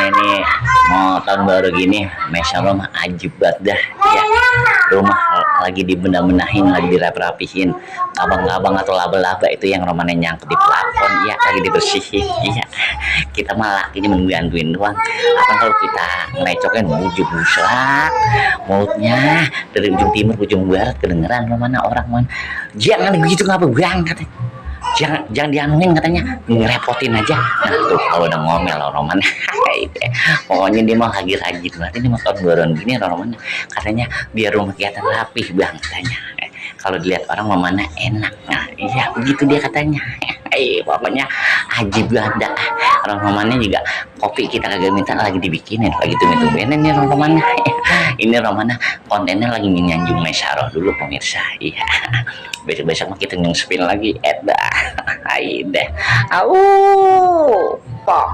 Romana ini mau tahun baru gini, Maysaroh mah ajib banget dah ya. Rumah lagi dibenah-benahin, lagi dirap-rapihin. Abang-abang atau laba-laba itu yang Romana nyangkut di plafon, ya lagi dibersihin. Iya, kita malah ini bantuin doang. Apa kalau kita ngerecokin bujuk buslak, mulutnya dari ujung timur ke ujung barat kedengeran Romana orang man. Jangan begitu ngapa bang katanya. Jangan dianuin katanya, ngerepotin aja. Nah tuh kalau udah ngomel Roman pokoknya dia mau lagi rajin banget ini mau tahun baruan gini Roman katanya biar rumah kelihatan rapih bang katanya. Kalau dilihat orang mana enak. Nah iya begitu dia katanya. Pokoknya ajib banget. Orang Romannya juga kopi kita kagak minta lagi dibikinin, lagi tumin-tuminin nih orang Romana. Ini Romana kontennya lagi nyanjung Maysaroh dulu pemirsa. Iya. Besok-besok mah kita nyungsepin lagi. Aida. Au. Pok.